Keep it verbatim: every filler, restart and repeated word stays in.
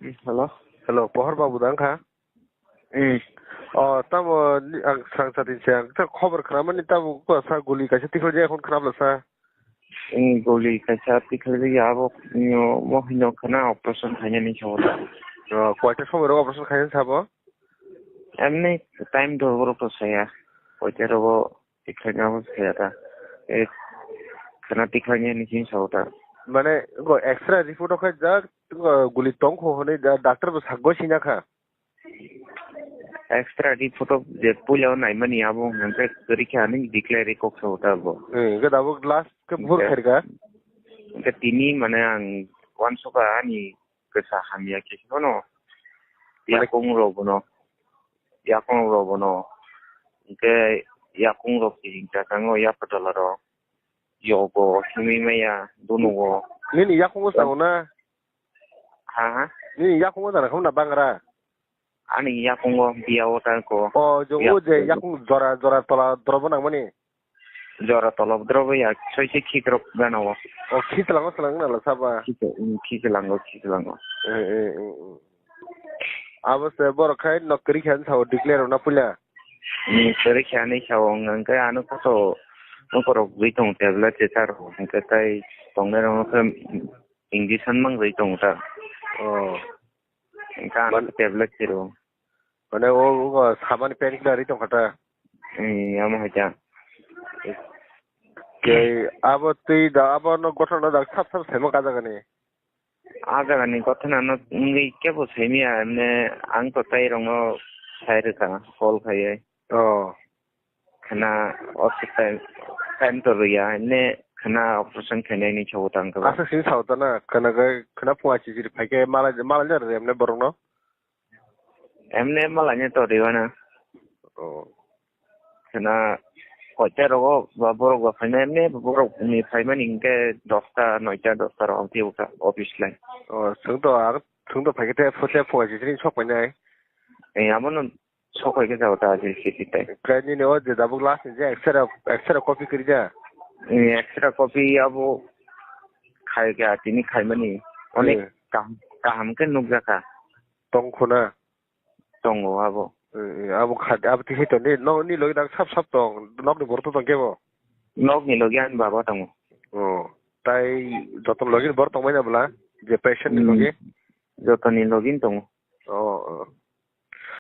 Hello. Hello, Pohor Babu da wngkha? Hmm. O, tamo ni-, ang swrang chating se, ang ta khobor khnamani tamo ko sa guli kaisa tikhlajak, ekhon khnabla sa. Hmm, guli kaisa tikhlajak ya, abo, mm, mo hino khna operation khainani sa wngkha. O, koita somoi rok operation khainani sabo? Emni time to borok to saya. Koita rogo tikhlai abo saya ta. E khna tikhlai ni hini sa ta. Mane go X-ray report o khe jak go guli tong kho hwnwi da-, doctor bo sakgwi sina kha. X-ray report o je puila o naimani abo hwnka kwrwi khe ani declare kok sa ta bo. Eh, ga da bo last khe bhur khairga. Hwnka tini mane ang uansukha ani kwsa hamya khe phano. Mane yakung rok bono, yakung rok bono, hwnkhe yakung rok si hingka kango yapatala rok, yogo, himwi maya, dunugo. Nini yakungo sango na? Ha, ha? Nini yakungo jana khamna bangra? Ani yakungo biya o ta ko. O, jogo je yakung jora, jora tola drobo nangmani? Jora tolop drobo ya, soise khikrok gana o. O, khichwlango swlang nalo saba? Khichw-, mm, khichwlango, khichwlango. Eh, eh, eh, eh. Abo se borok khai nok kwrwi khe sao declare rwna puila. Mm, kwrwi khe ani sao wng, hwnkhe ano koto nokorok gwi tongo tablet se charo, hwnkhe tai tongnai rokno khe injection mang gwi tongo ta. Oh. Hwnkhe ano Man- tablet se rw. Mane o, o samani pain killer ri tongkha ta. Eh, amo hai ta. Tei abo twi da, abo no gothono da sap sap saima ka jaga ni. A jaga ni gothono no wngwi kebo saimiya, emne ang to tai rokno sai rwkha, call khaiwi. Oh. Khna o time, time to rwya, emne khna operation khainai ni chao tang kha. Aswk sini sao ta na, khna ga, khna phung achi jiri phai khe mala, mala jar emne borok no. Emne malaino toriwana. Oh. Khna koita rogo ba borok ba phaina emne borok ni phaimani hwnkhe dosta, noita, dosta rok hwnkhe uta office line. Oh, chwng to ar, chwng to phaikhe te phose phunga sisini sok painai. Eh, abono sok paikhe jao ta je sisi tai. Khe nini o je dabuk last ni je X-ray, X-ray copy kwrwi ja? Eh, X-ray copy abo khai kha tini khaimani. Onek eh, kaham, kaham khe nukjakha. Tong khuna? Tongo abo. Eh, eh, abo kha, abo tisi tongdi, nokni logi dak sap sap tong, nokni borok to tong kebo? Nokni logi ani baba tongo. Oh, tai joto logi borok tongmani bwla, je patient ni hmm, logi? Jotoni logi tongo. Oh, oh.